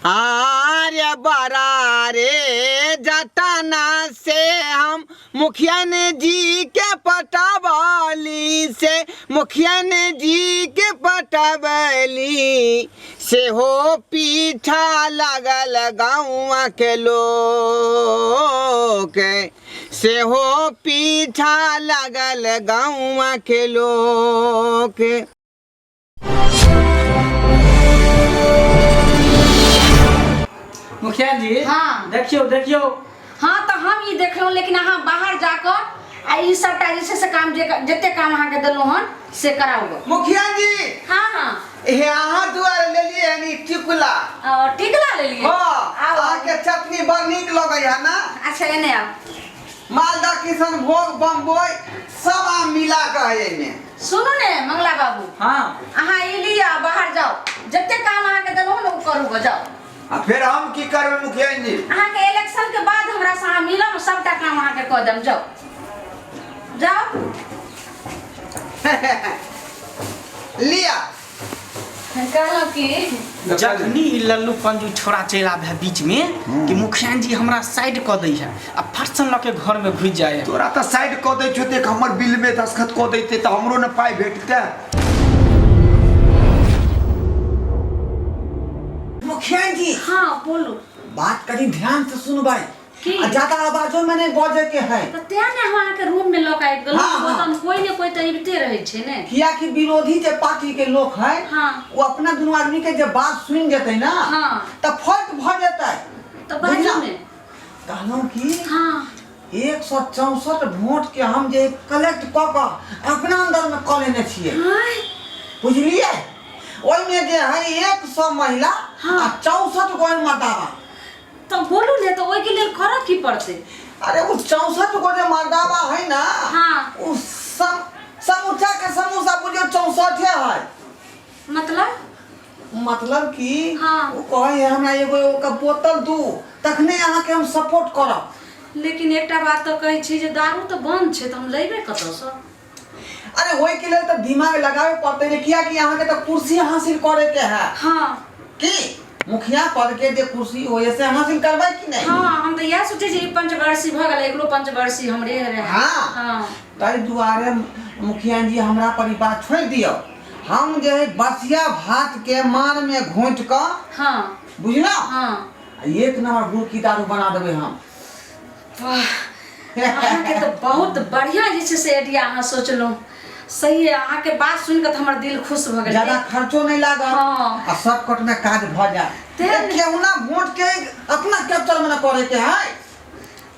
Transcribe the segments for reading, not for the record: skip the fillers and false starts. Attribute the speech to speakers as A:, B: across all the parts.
A: आरे बड़ा रे जटना से हम मुखिया ने जी के पटबली से मुखिया ने जी के पटबली से हो पीछा लागल गाँव के लोक से हो पीछा लागल गाँव के लोक।
B: मुखिया जी।
C: हाँ।
B: देखियो देखियो।
C: हाँ, तऽ हम ई देखलहुँ, लेकिन अहाँ बाहर जाकऽ आ ई सबटा जे छै से काम जे जते काम अहाँके देलहुँ हन से कराउ गऽ।
A: मुखिया जी।
C: हाँ हाँ।
A: हे अहाँ दुआरे लेलिए हन ई टिकुला।
C: टिकला लेलिए?
A: हाँ।
C: आउ।
A: अहाँके चटनी बड़ नीक लगै है ना?
C: अच्छा, एने आउ।
A: मालदह, किशनभोग, बम्बई सब आम मिला के है एहिमे।
C: सुनू ने मंगला बाबू।
B: हाँ।
C: अहाँ ई लिअ आ बाहर जाउ, जते काम अहाँके देलहुँ हन ओ करू गऽ, जाउ।
D: आ फेर हम की करबै मुखिया जी?
C: अहाँके इलेक्शन के बाद हमरा से अहाँ मिलब, सबटा काम अहाँके कऽ देब, जाउ जाउ।
A: लिअ।
C: कहलहुँ कि
B: जखनी ई लल्लू पंजू छोड़ा चलि आबै है बीच में कि मुखिया जी हमरा साइड कऽ दै है आ फटसन लऽ के घर में घुसि जाइ है।
D: तोरा तऽ साइड कऽ दै छौ, देख हमर बिल में दस्तखत कऽ दैते तऽ हमरो ने पाइ भेटते।
A: मुखिया जी।
C: हाँ बोलू।
A: बात कनी ध्यान से सुनबै
C: की?
A: आ ज्यादा आवाजो में नहीं बजे के है।
C: तऽ तें ने हम अहाँके रूम में लऽ के आबि गेलहुँ।
A: हाँ, हाँ।
C: ओतऽ कोई ने कोई तऽ अबिते रहै छै ने।
A: कियाकि विरोधी जे पार्टी के लोग है,
C: हाँ।
A: वो अपना दुनू आदमी के जे बात सुन जेतै ना,
C: हाँ।
A: तऽ फर्क भऽ जेतै।
C: तऽ बाजू
A: बुझलहुँ?
C: ने।
A: कहलहुँ कि
C: हाँ।
A: 164 वोट के हम जे कलेक्ट कऽ कऽ अपना अंदर में कऽ लेने छियै।
C: आँय?
A: बुझलियै? ओहिमे जे है 100 महिला
C: हाँ।
A: आ 64 गो मर्दाबा।
C: तऽ बोलू ने, तऽ ओहिके लेल करऽ की पड़तै?
A: अरे ओ 64 गो जे मर्दाबा है ना,
C: हाँ।
A: ओ समूचा के समूचा बुझियौ 64 है।
C: मतलब?
A: मतलब कि
C: हाँ।
A: ओ कहै है हमरा एगो एगो के बोतल दू, तखने अहाँके हम सपोर्ट करब।
C: लेकिन एकटा बात तऽ कहै छी जे दारू तऽ बंद छै, तऽ हम लेबै कतऽसँ?
A: अरे ओहिके लेल तऽ दिमाग लगाबे पड़तै ने, कियाकि अहाँके तऽ कुर्सी हासिल करे के है।
C: हाँ।
A: की मुखिया पद के जे कुर्सी होय से हासिल करबै कि नहीं?
C: हाँ, हम तऽ इएह सोचै छी, ई पंचवर्षी भऽ गेलै, अगिलो पंचवर्षी हमरे रहै।
A: हाँ।
C: हाँ।
A: ताहि दुआरे मुखिया जी हमरा पर ई बात छोड़ि दियौ, हम जे है बसिया भात के मार में घोंटि कऽ,
C: हाँ।
A: बुझलहुँ?
C: हाँ।
A: एक नंबर गुड़ की दारू बना देबै हम।
C: वाह, अहाँके तऽ बहुत बढ़िआँ जे छै से आइडिया अहाँ सोचलहुँ। सही है, अहाँके बात सुनि कऽ तऽ हमर दिल खुश भऽ गेल।
A: ज्यादा खर्चो नहीं लागत।
C: हाँ।
A: आ शॉर्टकट में काज भऽ जायत।
C: तें ने।
A: केहुना वोट के अपना कैप्चर में न करे के है।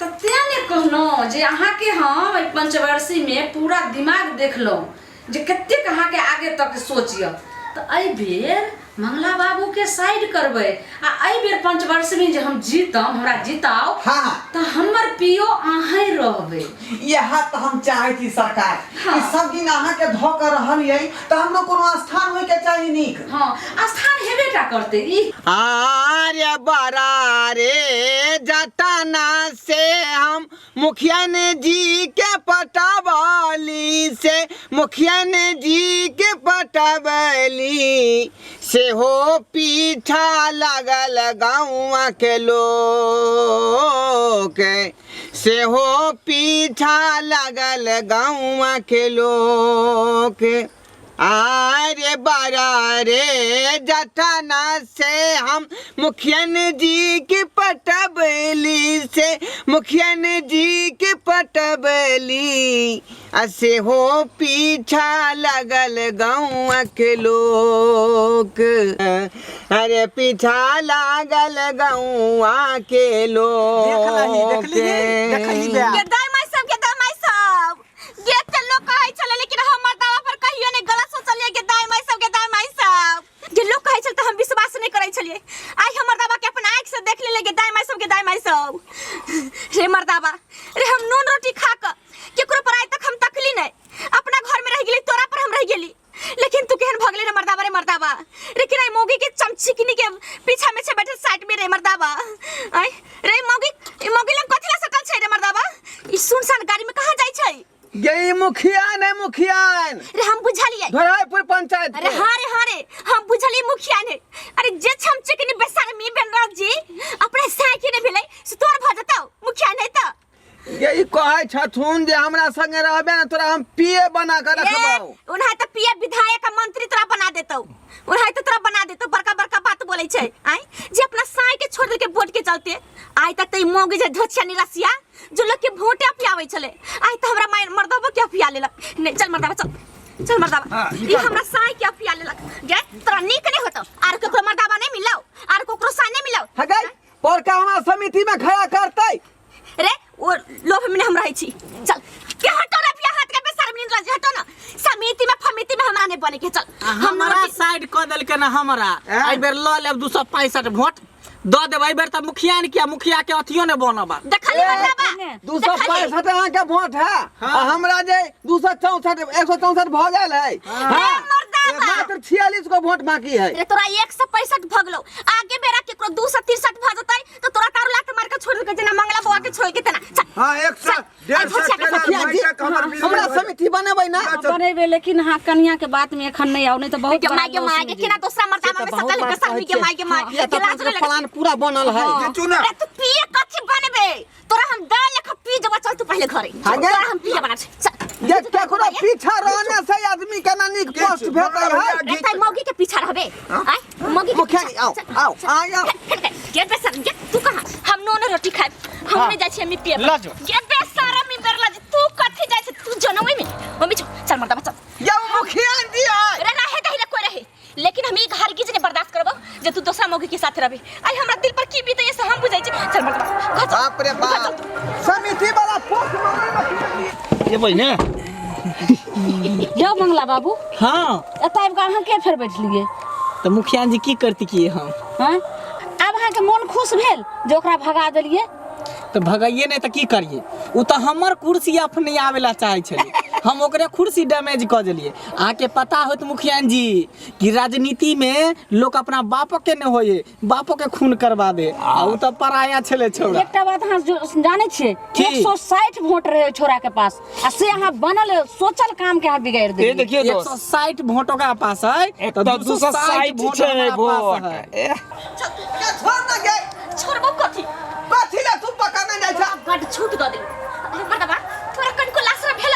C: तऽ तें ने कहलहुँ जे अहाँके हम एहि पंचवर्षीमे पूरा दिमाग देखलहुँ जे कतेक अहाँके आगे तक सोच यऽ, तऽ एहि बेर मंगला बाबूके साइड करबै आ एहि बेर पंचवर्षीमे जे हम जीतम, हमरा जिताउ,
A: हाँ।
C: तऽ हमर पियो अहीँ रहबै।
A: इएह तऽ हम चाहै छी सरकार,
C: हाँ।
A: कि सब दिन अहाँके धऽ कऽ रहलियै तऽ हमरो कोनो स्थान होइके चाही नीक।
C: हाँ, स्थान हेबे टा करतै ई।
A: आरे बड़ा रे जटना से हम मुखिया ने जी के पटबली से मुखिया ने जी के पटबली से हो पीछा लागल गाँव के लोक से हो पीछा लागल गाँव के लोक। आरे बारा रे जटाना से हम मुखियन जी की पटबली से मुखियन जी की पटबली आ से हो पीछा लगल गाँव के लोक। अरे पीछा लागल गाँव के लोक।
B: देखलही, देखली, देखली बे।
E: गे दाइ माइ सब, गे दाइ माइ सब, गे तऽ लोक कहै छलै, लेकिन हमर दावा पर कहियो नहि गलत सोचलियै। गे दाइ माइ सब, गे दाइ माइ सब, जे लोक कहै छल तऽ हम विश्वास नहि करै छलियै, आइ हमर दावा के अपन आँखि से देख लेलियै। गे दाइ माइ सब, गे दाइ माइ सब, रे मर्दाबा रे, हम नून रोटी खा कऽ केकरो पर आइ तक हम तकली नहि, अपना घर में रह गेली, तोरा पर हम रह गेली, लेकिन तू केहन भऽ गेली रे मर्दाबा, रे मर्दाबा रे, केना मौगी के चमचिकनी के पीछा में छै बैठल साइड में रे मर्दाबा। आय रे मौगी, ई मौगी लग कथी ला सटल छै रे मर्दाबा? ई सुनसान गाड़ी में कहाँ जाइ छै?
A: गे ई मुखिया ने मुखिया
E: रे, हम बुझलियै
A: धोराईपुर पंचायत
E: अरे
A: के।
E: हाँ रे, हाँ रे, हम बुझलियै मुखिया ने। अरे जे चमचिकनी बेसरमी बन रहल
A: कहै छथुन जे हमरा संगे रहबे ने तोरा हम पीए बना के रखबौ।
E: उन्हें तो पीए विधायक आ मंत्री तोरा बना देतौ, उन्हें तो तोरा बना देतौ। बड़का बड़का बात बोलै छै आय जे अपना साई के छोड़ देलके वोट के चलते। आइ तक त ई मौगी जे धोछिया निरसिया जो लोग के वोटे अपियाबै छले, आइ त हमरा माय मर्दबो के अपिया लेलक। नहीं चल मर्दबा, चल चल मर्दबा।
A: हाँ,
E: ई
A: निकाल।
E: हमरा साई के अपिया लेलक गे। तोरा नीक नहीं होतौ, आर केकरो मर्दबा नहीं मिलौ, आर केकरो साई नहीं मिलौ।
A: हगै पड़का हमरा समिति में खड़ा करतै।
E: रे वो लोभ में हम रहै छी। चल के हटो रे पिया हाथ के बेसर में निकल हटो ना। समिति में फमिति में हमरा नहीं बने के। चल हम
B: हमरा साइड क देलकै ना हमरा।
A: हैं?
B: एहि बेर ल लेब 265 वोट द देबै। एहि बेर त मुखिया ने किया, मुखिया के अथियो ने बनब।
E: देखली मर्दाबा
A: 265 अहाँके वोट है आ हमरा जे 264 164 भऽ गेल है।
E: रे मर्दाबा
A: मात्र 46 गो वोट बाकी है।
E: रे तोरा 165 भऽ गेलौ, आगे बेरा केकरो 263 भऽ जेतै त तोरा तारू लात मार के छोड़ देलकै जेना मंगला बौआ के छोड़ के तेना। चल
D: हाँ, एक सौ
E: चल,
D: डेढ़
E: आ
D: सौ
E: झोसिया के
D: टेलर
E: सखिया
D: भाई
A: जी,
D: तक हमर बिल
A: हमरा
D: में
A: समिति बनेबै ना।
C: बनेबै, लेकिन हाँ कनिया के बात में एखन नहीं आउ, नहीं तो बहुत
E: के
C: बड़ा
E: माय के
C: लॉस
E: माय
C: हो
E: के
C: जाई।
E: केना दूसरा मर्दाबा में
A: बहुत
E: सकल
A: बात
E: के सरमी के
A: कहै
E: माय के माय
A: ये
E: के
A: तऽ
E: लाज
A: अपना
E: नहीं
A: प्लान पूरा बनल है।
D: ये चुना।
E: अरे तू पिए कथी बनेबे, तोरा हम दाल लेखा पी जबा। चल तू पहले घरे,
A: हाँ गे।
E: तोरा हम पिए बना छै। चल
A: ये केकरो पीछा रहने से आदमी केना नीक
D: किछु,
A: पोस्ट भेटै है।
D: भैया,
E: रे ताई मौगी के पीछा रहबे आय मौगी के
A: मुखिया
E: पीछा।
A: जी, आओ,
E: चल,
A: आओ,
E: चल।
A: आय, आओ।
E: हट, हट, गे बेसर गे तू कहाँ, हम नून रोटी खाए, हम नहीं जाइ छी हम पिए।
B: ल जो।
E: गे बेसर मी बेरला जी तू कथी जाइ छी तू जनोई में मम्मी छो। चल मर्दाबा चल।
A: ये मुखिया जी है।
E: रे रहे दही कोई रहे, लेकिन हम ई हरगिज नहीं बर्दाश्त करबो जे तू दोसरा मौगी के साथ रहबे। आई हमरा दिल पर की बीते से हम बुझै छी। चल मर्दाबा घर चल।
A: बाप रे बाप, समिति वाला पोस्ट मांगे मुखिया जी।
B: ये बहिने
C: यौ मंगला बाबू।
B: हाँ।
C: एतऽ आबि कऽ अहाँ के फेर बैठलियै?
B: तऽ मुखिया जी की करती की हम?
C: हँ, आब अहाँके मोन खुश भेल जे ओकरा भगा देलियै?
B: तऽ भगाइए नहि तऽ की करिए, ओ तऽ हमर कुर्सी अपने आवे ला चाहे छलै, हम ओकरे कुर्सी डैमेज कऽ देलियै। अहाँके पता होत मुखिया जी कि राजनीति में लोग अपना बापो के नहि होइए, बापो के खून करवा दे, आ उ तऽ पराया छलै छौड़ा।
C: एकटा बात अहाँ जानै छियै?
B: की?
C: 160 वोट रहे ओहि छोरा के पास, आ से अहाँ बनल सोचल काम के अहाँ बिगाड़ि
F: ये
C: देलियै।
F: देखियो दोस्त,
B: 160 वोट ओकरा पास है,
F: एक
B: तऽ
F: तऽ 260
B: वोट
F: छै
B: हमरा पास
F: वोट।
B: है।
F: एह,
A: छोड़ ना गे।
E: छोड़बो कथी?
A: कथी ला तू पकड़ने जाइ छ?
E: बड छूट दऽ देली। अरे मर्दबा तोरा कनिको लासरा भेल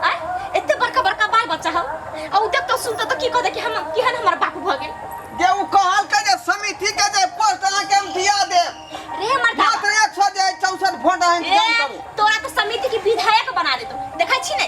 E: आय? एते बड़का बड़का बाल बच्चा हौ आ उ देखतो सुनतो तऽ की कह दे कि हम केहन हमर बाप भऽ गेल।
A: जे उ कहलकै जे समिति के जे पोस्ट अहाँके हम दिया देब,
E: रे मर्दबा
A: मात्र 164 वोट अहाँ इंतजाम
E: ए,
A: करू।
E: तोरा तऽ समिति के विधायक बना देतो। देखै छी ने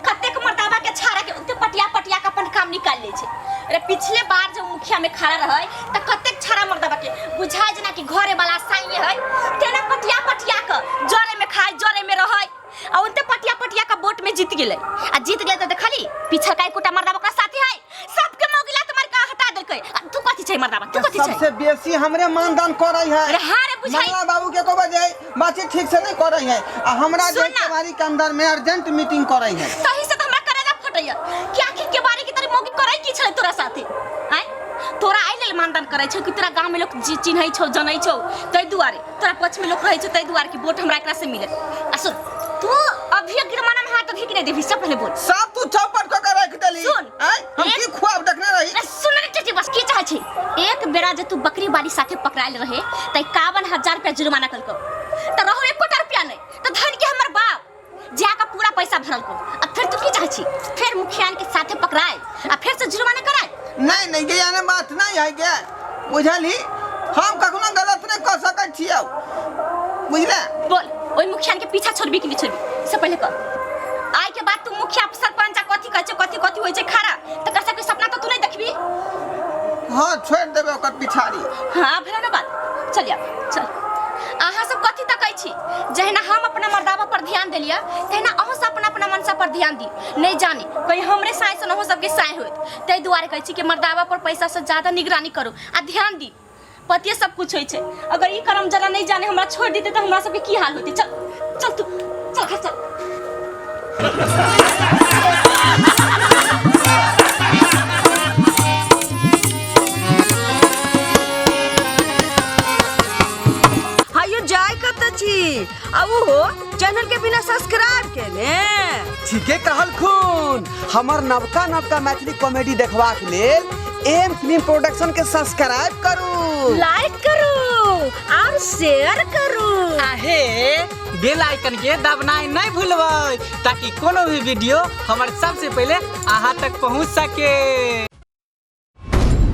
E: कतेक मर्दाबा के छाड़ा के ओते पटिया पटिया के अपन काम निकाल ले छै। अरे पिछले बार जब मुखिया में खड़ा रहे त कतेक छाड़ा मर्दाबा के बुझाय जेना कि घरे वाला साइए है, तेना पटिया पटिया के जरे में खाए जरे में रहे, आ उनते पटिया पटिया के वोट में जीत गेलै। आ जीत गेलै त देखली पिछल का एकोटा मर्दाबा ओकरा साथी है, सबके मौगिला तुम्हार का हटा देलकै। आ तू कथी छै मर्दाबा, तू कथी छै?
A: सबसे बेसी हमरे मानदान करै है।
E: अरे हाँ रे बुझाई।
A: मंगला बाबू के कहबै जे बातचीत ठीक से नहीं करै है, आ हमरा जे
E: सुन ना।
A: केवाड़ी के अंदर में अर्जेंट मीटिंग करै है।
E: सही से त हमरा करेजा फटैया कि आखिर के बारे की तोरी मौगी करै की छलै तोरा साथे? आय तोरा आइ लेल मानदान करै छौ कि तोरा गांव में लोग चिन्है छौ जनै छौ तै दुआरे तोरा पक्ष में लोग रहै छौ तै दुआरे कि वोट हमरा एकरा से मिलत। आ सुन तू अभी गिरमाना में हाथ अभी कि नहीं देबही से पहले बोल।
A: सब तू चौपट क के रख देली।
E: सुन,
A: आय हम
E: एक-
A: की खुआब देखने रही।
E: अरे सुन रे चची, बस की चाहै छी? एक बेरा जे तू बकरी बाली साथे पकड़ायल रहे त 51,000 रुपया जुर्माना कलको, त रहो एकोटा रुपया नहीं, त धन के हमर बाप जाके पूरा पैसा भरलको। आ फिर तू की चाहै छी फिर मुखियान के साथे पकड़ाए आ फिर से जुर्माना कराए?
A: नहीं नहीं गे, यानी बात नहीं है गे, बुझलही? हम कखनो गलत नहीं कर सकै छियौ, बुझले?
E: बोल ओइ मुखियान के पीछा छोड़बी कि नहीं छोड़बी से पहले कह। आइ के बाद तू मुखिया सरपंच आ कथी कहै छै कथी कथी होइ छै खड़ा तकर सबके सपना तो तू नहीं देखबी।
A: हाँ छोड़ देबै ओकर पिछाड़ी।
E: हाँ भेलै ना बात, चल आब चल। अहाँ सब कथी तकै छी? जहिना हम अपना मर्दाबा पर ध्यान देलियै तहिना अहूँ सब अपना अपना मनसा पर ध्यान दी। नहीं जानी कहीं हमरे साय सन अहूँ सबके साय होत, ताहि दुआरे कहै छी कि मर्दाबा पर पैसा से ज्यादा निगरानी करू आ ध्यान दी। पतिये सब कुछ होइ छै, अगर ई करम जरा नहीं जाने हमरा छोड़ देते तऽ हमरा सबके की हाल होते। चल चल तू चल घर चल।
G: हायो जाय कतऽ छी आ ओहो चैनल के बिना सब्सक्राइब केने?
A: ठीके कहलखुन, हमर नवका नवका मैथिली कॉमेडी देखबाक लेल एम फिल्म प्रोडक्शन के सब्सक्राइब करू,
C: लाइक करू और शेयर करू।
B: आहे बेल आइकन के दबनाइ नहि भूलबै, ताकि कोनो भी वीडियो हमर सबसे पहिले अहाँ तक पहुँच सके।